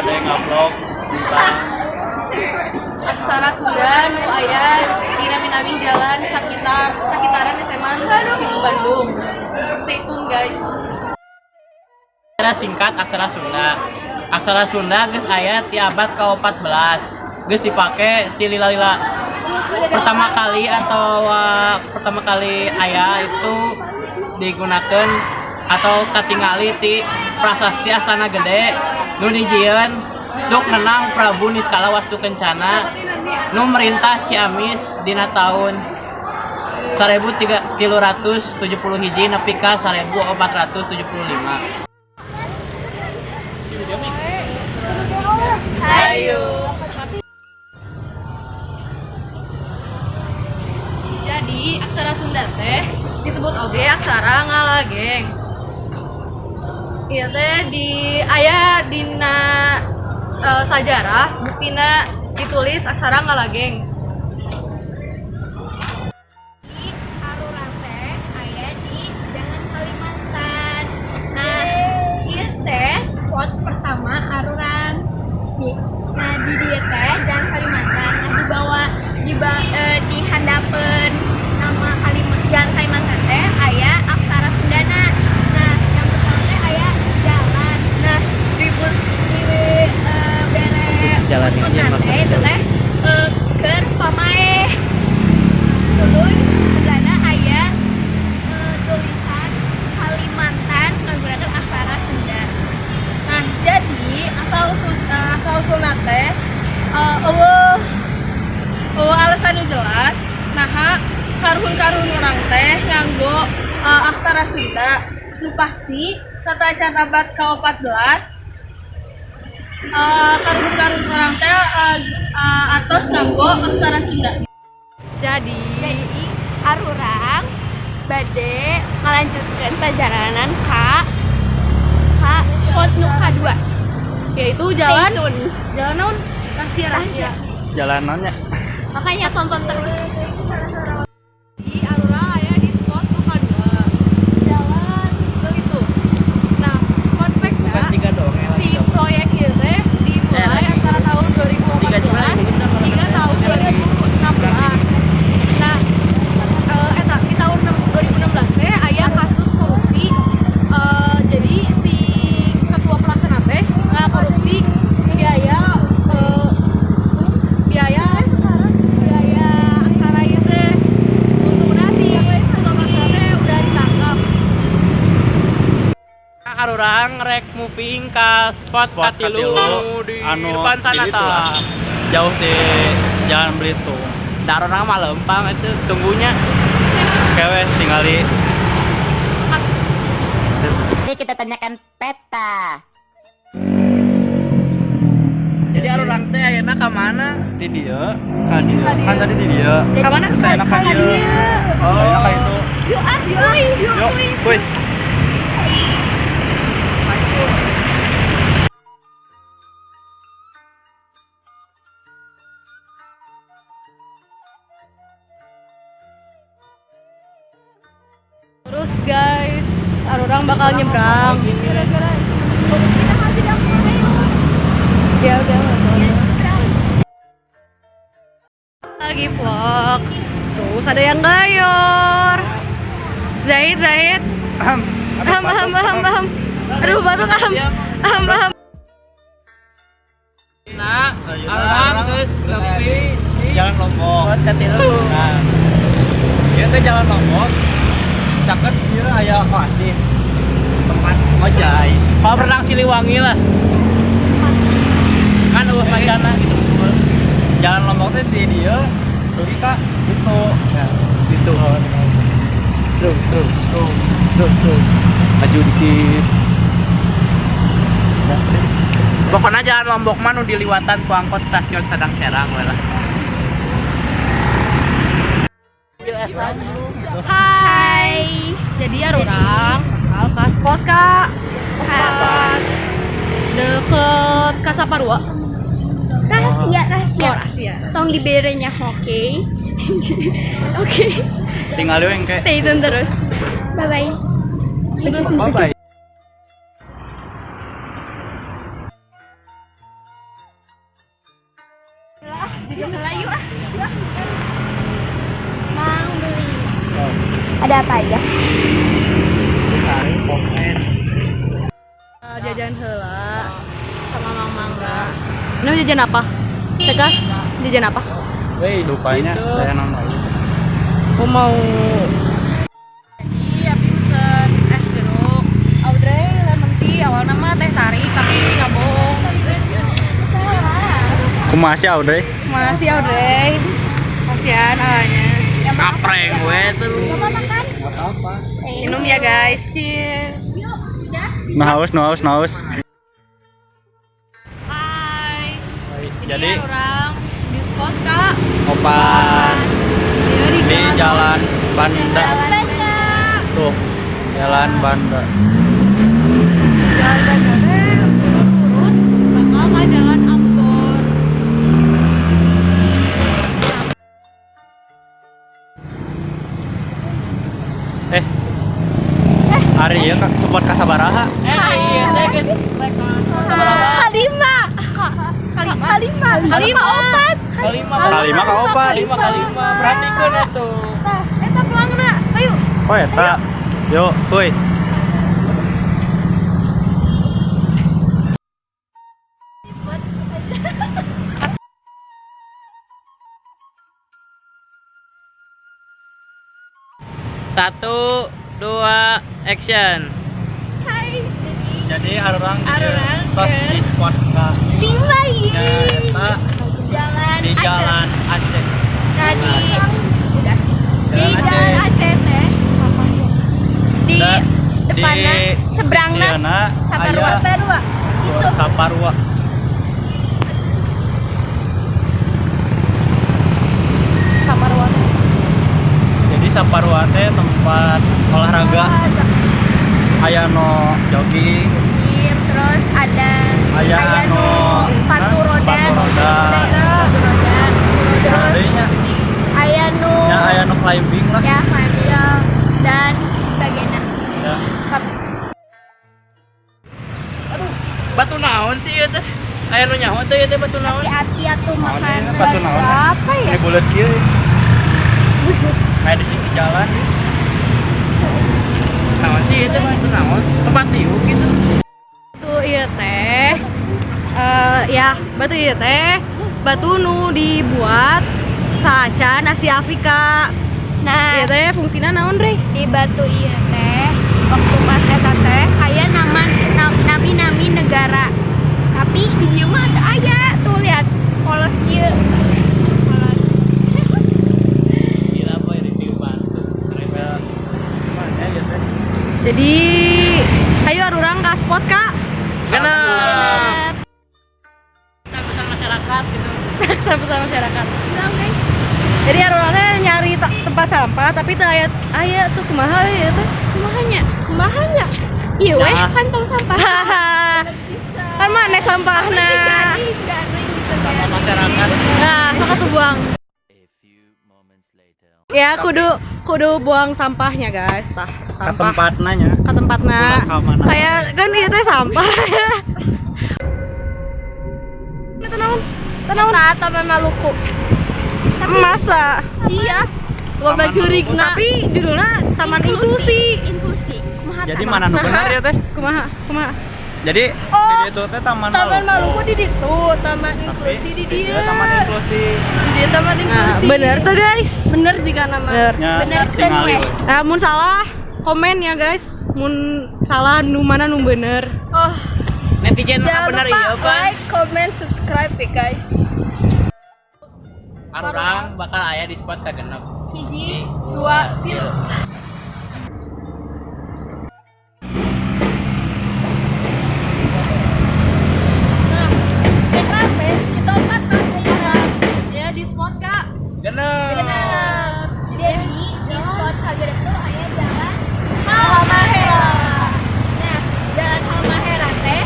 bade ngavlog tentang Aksara Sunda nu aya di nami-nami jalan sakitaran SMA 7 Bandung. Stay tune, guys. Aksara singkat aksara Sunda. Aksara Sunda geus aya ti abad ke-14. Geus dipake ti lila-lila. Pertama kali atau pertama kali aya itu digunakan atau katingali ti prasasti Astana Gede nu dijieun untuk menang Prabu Niskala Wastu Kencana nu merintah Ciamis dina tahun 1371 nepi ka 1475. Ayo. Jadi aksara Sunda teh disebut oge aksara ngalageng. Ieu teh di aya dina sajarah buktina ditulis aksara ngalageng. Di Arurang teh aya di Jalan Kalimantan. Nah, ieu teh spot pertama Arurang. Nah, di dieu teh Jalan Kalimantan. Nah, di bawah di handapeun nama Jalan Kalimantan teh aya aksara Sundana. Nah, yang pertama teh aya jalan. Nah, di bere Jalan ini tuntunan maksudnya teh itu teh keur pamaeh. Tuluy sebelahna aya tulisan Kalimantan menggunakan aksara Sunda. Nah, jadi asal usulna teh euweuh euweuh alasan nu jelas naha karuhun-karuhun urang teh nganggo aksara Sunda. Nu pasti sateuacan abad ke-14 karuhun-karuhun urang teh atos nganggo aksara Sunda. Jadi arurang bade melanjutkan perjalanan ka spot nu kadua. Yaitu jalan Stay tune. Jalan naon? Rahasia, rahasia. Jalanannya. Makanya tonton terus. Di Arurang aya di spot nu kadua. Jalan Belitung. Nah, fun fact Bukan tiga dong ya. Si proyek ieu teh dimulai antara tahun 2014 hingga tahun 2016. Nah, eta di tahun 2016 teh aya kasus korupsi. Jadi si ketua pelaksana teh ngakorupsi biaya biaya biaya aksara ieu teh. Untungna si ketua pelaksana teh udah ditangkap. Arurang rek moving ke spot, Spot katilu katilu, di anu, depan sana di ditu tah. Lah. Jauh di Jalan Belitung. Da arurang mah lempang itu tunggunya. Kewe tinggali. Ini kita tanyakan peta. Jadi arurang teh ayeuna ka mana? Di dieu, ka dieu. Kan tadi di dieu. Ka mana? Terus ayeuna ka dieu. Oh. Ayeuna ka itu. Yuk ah, yuk. Yuk. Yuk, kuy. Terus guys, arurang bakal nyebrang. Kita masih dapur. Ya udah. Lagi vlog. Terus ada yang gayor. Zahid, Zahid. Ham, ham, ham, ham. Aduh, batuk ham. Ham, ham. Nah, Ayeuna arurang geus nepi di Jalan Lombok. Spot katilu. Nah, ieu teh Jalan Lombok. Caket ieu aya oasis. Tempat ngojay. Kalau berenang Siliwangi lah. Kan euweuh macana gitu. Jalan Lombok teh di dieu dugi ka ditu. Ya, ditu. Terus, terus, terus, terus, maju dikit. Pokoknya Jalan Lombok mah nu diliwatan ku angkot stasiun Sadang Serang we lah. Hai. Jadi arurang bakal ka spot ka empat deket Kasaparua. Rahasia, rahasia. Oh, rahasia. Tong diberenya, oke? Oke. Tinggal we engke. Stay tune terus. Bye bye. Bye bye. Ada apa aja? Sari Popes. Jajan heula sama Mang Mangga. Ini jajan apa? Tegas, jajan apa? Weh, lupanya saya nonton. Aku mau. Jadi abi pesen es jeruk. Audrey lemon tea, awalnya mah teh tarik tapi nggak bohong. Kumaha sih Audrey? Masih Audrey. Kasihan awalnya. Kapreng we tuh. Coba makan. Apa? Minum ya guys. Cheers. Yuk, udah. No haus, no haus, no haus. Hai. Jadi urang di spot Kak. opat Di di Jalan Banda. Banda. Tuh, Jalan Banda. Jalan Banda teh lurus bakal ke Jalan Ambon. Eh. Ari ieu ka spot kasabaraha? Eh, iya teh geus Kalima. Kalima. Kalima. Kalima opat. kalima. Kalima ka opat. Kalima kalima. Perhatikeun atuh. Tah, eta pelangna. Ayo. Oh eta. Yuk, kuy. Satu, dua, action. Hai. Jadi Jadi arurang Arurang tos ke- di spot ka lima ya. Eta Jalan di Aceh. Jalan Aceh. Nah, di udah. Di Jalan Jalan Aceh. Aceh teh di Da- depanna di seberangna sisiana Saparua. aya Saparua. Itu. Saparua. Saparua. Jadi Saparua teh tempat olahraga. Aya nu jogging, Terus ada aya nu sepatu Hah? roda. Sepatu roda. Sepatu roda. Terus Deui nya. aya nu Ya aya nu climbing lah. ya climbing dan sebagainya. Ya. Batu naon sih ieu teh? Aya nu nyaho teh ieu teh batu naon? Hati-hati atuh Naon makan. ieu, batu naon? Apa ya? Ini bulat kieu. Kayak di sisi jalan. Naon sih ieu teh batu naon? Tempat tiup gitu. Batu ieu teh ya, batu ieu teh batu nu dibuat sacan Asia Afrika. Nah, Ieu teh fungsina naon, Rey? di batu ieu teh waktu pas eta teh aya nama nami-nami negara. Tapi di dieu mah teu aya. Tuh lihat polos ieu. Polos. Gila boy review batu. Keren Ya. sih. Mana ya teh? Jadi ayo arurang ka spot Kak. Genep. Pesan masyarakat gitu. Sama-sama masyarakat. Jadi arurang teh nyari tempat sampah tapi teu aya aya tuh kumaha ieu teh? Kumahanya? Kumahanya? Iya weh, Ya. kan tong sampah. Kan mana sampahna? Jadi enggak ada yang bisa Sampah masyarakat. Nah, sok atuh buang. Ya, kudu kudu buang sampahnya, guys. Tah, Ka sampah. tempatna nya. Ke tempatna. Ulah ka mana. Kayak kan ieu teh sampah. Itu naon? Itu naon? Eta Taman Maluku. Masa? Iya. Loba Taman jurigna. Tapi judulnya Taman Inklusi. Inklusi. Kumaha Jadi taman? mana nu benar ya teh? Kumaha? Kumaha? Jadi Oh, di ditu teh Taman Taman Maluku di ditu, Taman Tapi Inklusi di di dieu. dieu Taman Inklusi. Di dieu Taman Inklusi. Nah, bener tuh guys. Bener jika nama. Bener. Nya, Bener kan tingali weh. we. Nah, mun salah komen ya guys. Mun salah nu mana nu bener. Oh, Netizen mah jangan bener lupa iya, Pak. like, comment, subscribe ya guys. Arurang bakal aya di spot kagenep. Hiji, dua, tilu. Nah, kita kita empat kan Ya di spot Kak. Genep. Genep. Jadi di spot Kagerep tuh aya jalan Halmahera. Nah, jalan Halmahera teh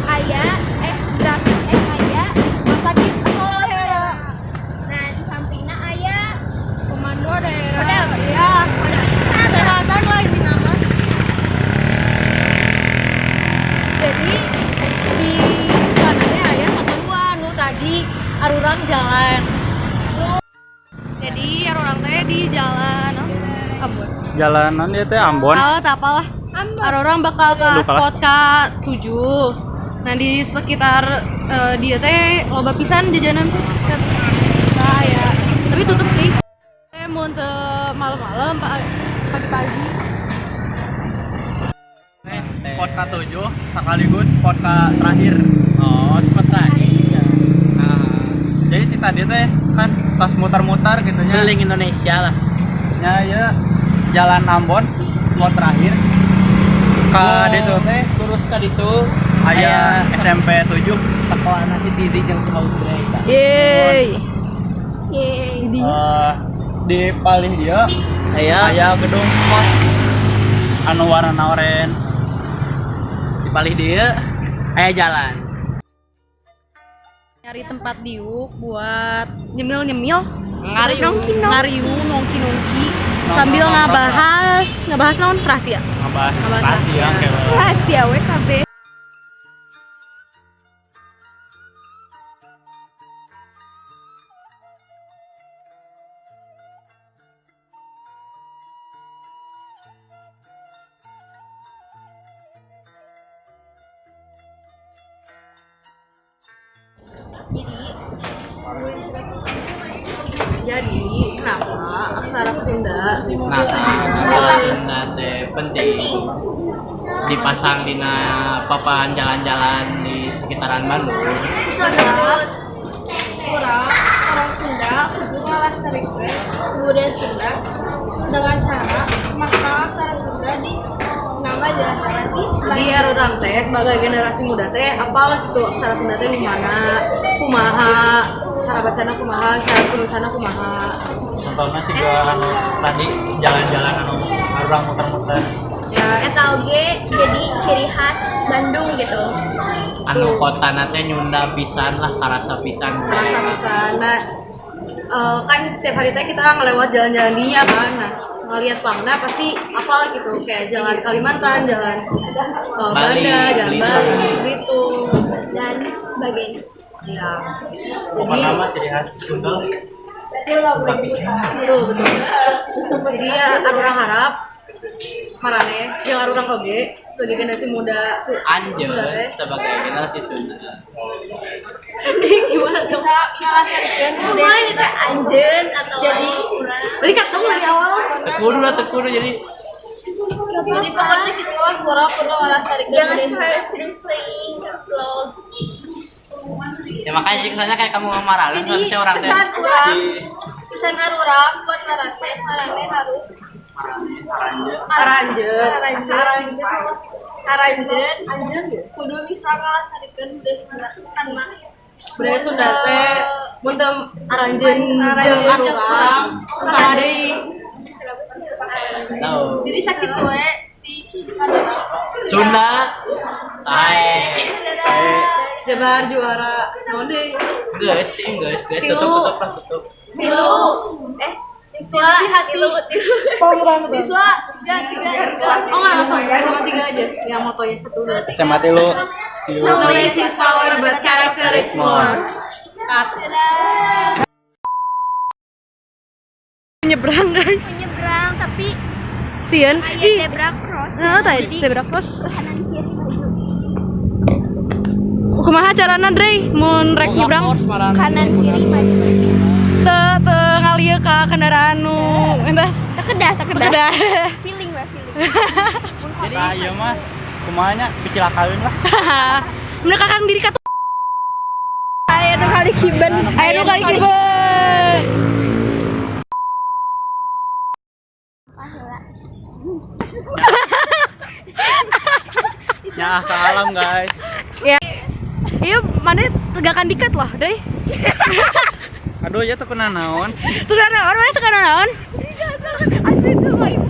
aya seberang aya Rumah Sakit Halmahera. Nah, di sampingna aya Komando daerah. Kodam. Ya. Kodam. Jalanan dia teh Ambon. Oh, tak apalah. Orang bakal ke Lupa lah. spot K7. Nah, di sekitar dia teh loba pisan jajanan tuh. Nah, ya. Tapi tutup sih. Mau teu malam-malam, pagi-pagi. Spot K7 sekaligus spot K terakhir. Oh, spot terakhir. Nah, jadi si tadi teh kan pas muter-muter gitu nya. Keliling Indonesia lah. Ya, ya Jalan Ambon spot terakhir. Ka ditu teh Terus ka ditu aya SMP 7. Sekolah nanti Tizi jeung si Audrey. Yeay. Yeay. Di palih dia Aya aya gedung pos anu warna oranye. Di palih dieu aya jalan. Nyari tempat diuk buat nyemil-nyemil, Ngariung. ngariung, nongki-nongki sambil ngabahas, ngebahas naon, rahasia. Ngebahas Ngebahas rahasia rahasia. kayak Rahasia WKB. Jadi, kenapa aksara Sunda Nah, aksara Sunda teh penting dipasang dina papan jalan-jalan di sekitaran Bandung. Usaha kurang orang Sunda kudu ngalestarikeun budaya Sunda dengan cara masang aksara Sunda di nama jalan di. Jadi urang teh sebagai generasi muda teh apal gitu aksara Sunda teh nu mana, kumaha cara bacana, kumaha cara penulisanna, kumaha. Contohnya sih gua anu tadi jalan-jalan anu orang muter-muter. Ya. Eta oge jadi ciri khas Bandung gitu. Anu kota teh nyunda pisan lah, karasa pisan. Merasa pisan. Nah, kan setiap hari teh kita ngelewat jalan-jalan dinya kan. Nah, ngelihat pelangna pasti apal gitu, kayak jalan Kalimantan, jalan Bali, Banda, jalan Belitung. Bali, Belitung, Dan sebagainya. Ya. Pokoknya Jadi mah ciri khas Sunda lah. Sunda pisan. Betul, betul. Jadi ya urang harap maraneh jeung urang oge sebagai generasi muda Anjeun Sunda teh sebagai generasi Sunda. Gimana dong? Bisa ngalestarikeun budaya Sunda anjeun atau Jadi urang. Tadi ketemu dari awal. Teu kudu lah, teu kudu jadi. Jadi pokoknya gitu lah, kurang perlu ngalestarikeun Jangan budaya. terlalu sering-sering vlog. Ya makanya sih kesannya kayak kamu marah Jadi nggak bisa orang teh. pesan urang, pesan urang buat maraneh, maraneh harus aranjeun, aranjeun, aranjeun, kudu bisa ngalestarikeun budaya Sunda karena budaya Sunda teh mun teu aranjeun jeung arurang salah deui. Tahu. Jadi sakit we di arurang. Sunda. Sae. Dadah. Jabar juara naon deui? Geus, sih, geus, geus Tilu. tutup, tutup lah, tutup. Tilu. Siswa Di hati. Tilu, tilu. Siswa tiga tiga tiga. Oh nggak, langsung sama tiga aja. Yang motonya satu dua tiga. SMA tilu. Knowledge is power, but character is more. Cut. Nyebrang guys. Nyebrang tapi Sieun. aya Ih, zebra cross. Heeh, tah Jadi zebra cross. kanan kiri maju. Kumaha carana Dre mun rek nyebrang? Kanan kiri maju. Teu teu ngalieu ka kendaraan nu entas. Tekedah, tekedah. Kedah. Feeling lah, feeling. Nah, iya mah kumaha nya dicilakaeun lah. Mendekatkan diri ka Aya nu kali kiben. Aya nu kali kiben. Ya ke alam guys. Ya. Iya, mana tegakan dikat lah, Dre. Aduh ya tuh kena naon. Tegakan naon, mana tegakan naon? Asli tuh mah ibu.